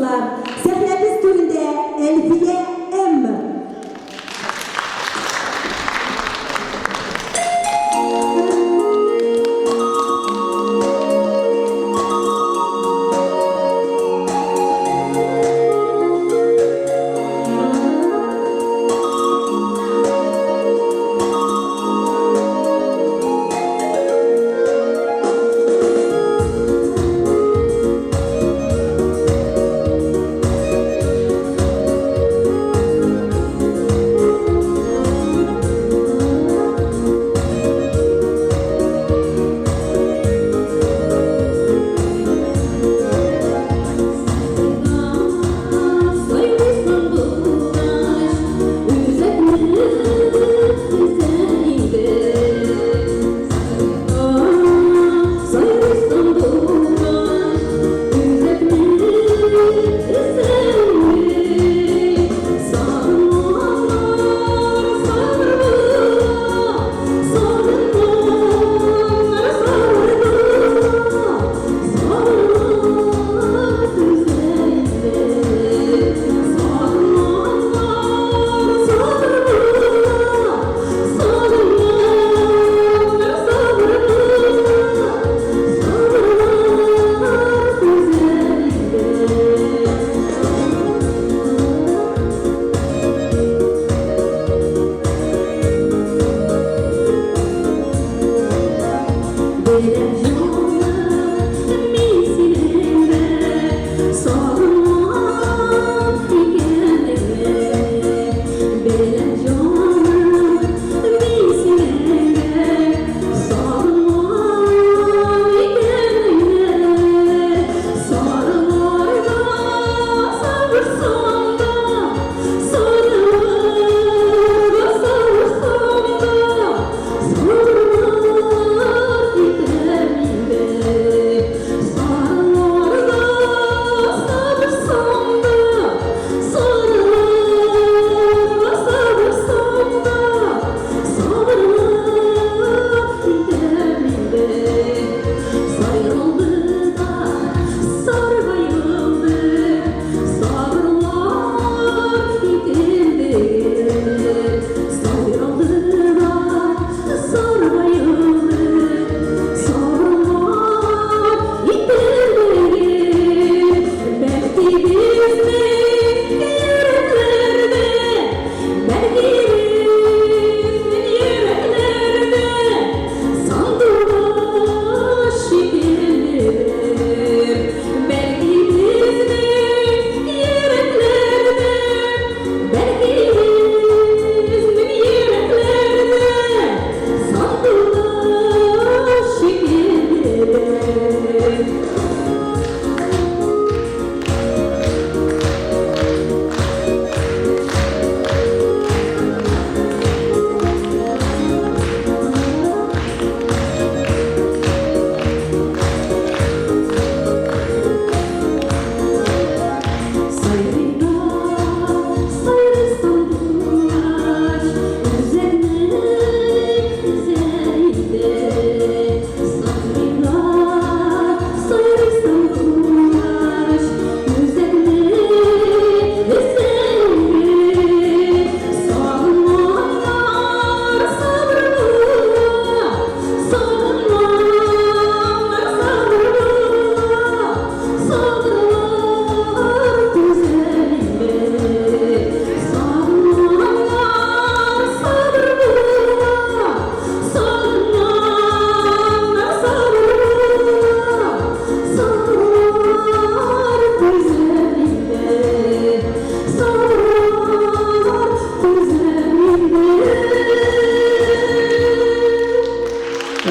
дуслар, сәхнәбез түрендә Әлфия М.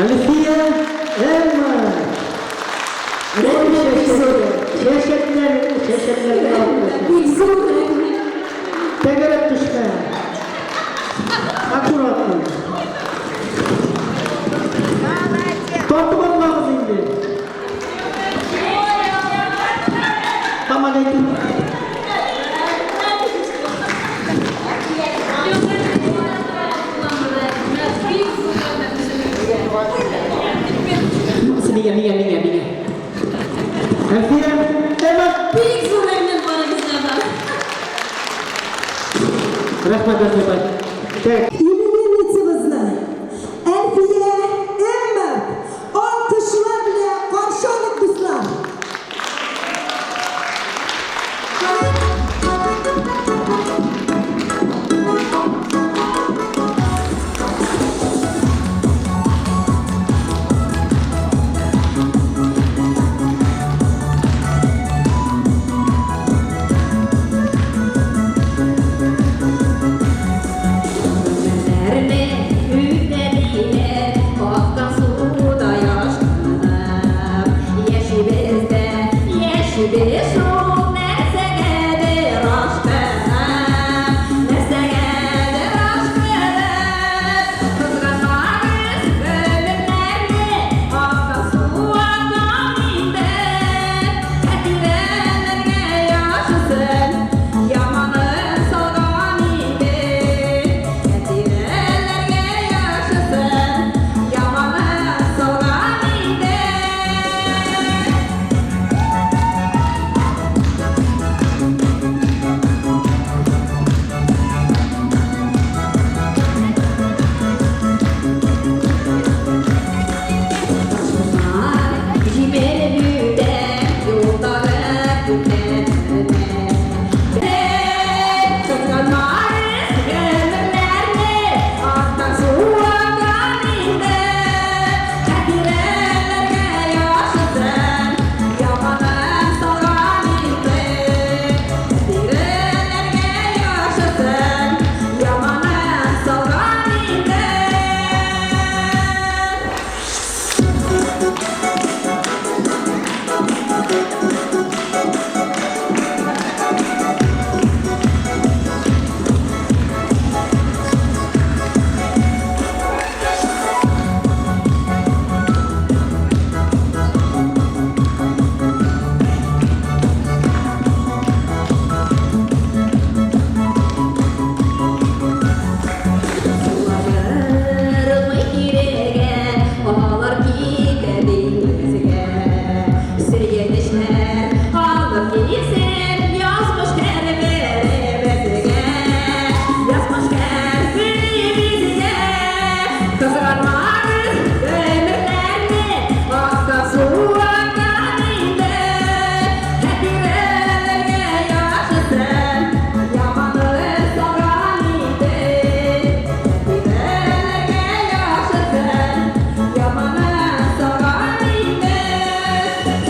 Әлфия Эмма! Рәхмәт, бик зур. Чәчәкләр, чәчәкләргә алып Бик зур рәхмәт. Тәгәрәп төшмә. Аккуратно. Тартып алмагыз инде. Һаман әйтү. Миңа, миңа, миңа, миңа. Әлфия, Эмма. Бик зур рәхмәт. Рәхмәт, Әлфия. Так. Именинницабызны Әлфия Эмма алкышлар белән каршы алыйк, дуслар. Гомерләрне үтәлиләр, аккан суда яшкынып. Яшибез дә, яшибез шул, нәрсәгәдер ашкынып, нәрсәгәдер ашкынып. Кызганмагыз гомерләрне, аккан су аккан инде. Хатирәләргә яшәсен, яманын салган инде. Хатирәләргә яшәсен, яманын салган инде. Җимереп үтә юлдагы күкләрне. Кызганмагыз гомерләрне, аккан су аккан инде. Хатирәләргә яшәсен, яманын салган инде. Хатирәләргә яшәсен, яманын салган инде. Сулармый кирегә, алар китә диңгезгә. Сөенечләр алып килсен, язмыш һәрберебезгә. Язмыш һәрберебезгә. Кызганмагыз гомерләрне, аккан су аккан инде. Хатирәләргә яшәсен, яманын салган инде. Хатирәләргә яшәсен, яманын салган инде.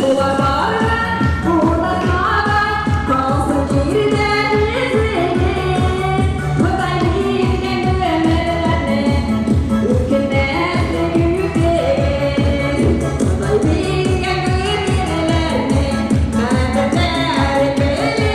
Сулар барган, урлатмаган, калсын җирдә эзегез. Ходай биргән гомерләрне, үкенмәслек үтегез. Ходай биргән гомерләрне, кадерләп белегез.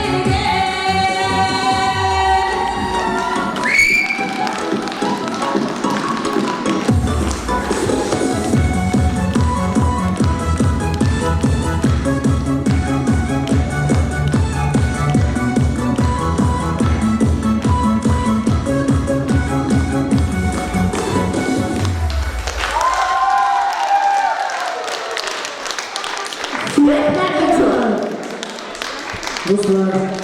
Дуслар.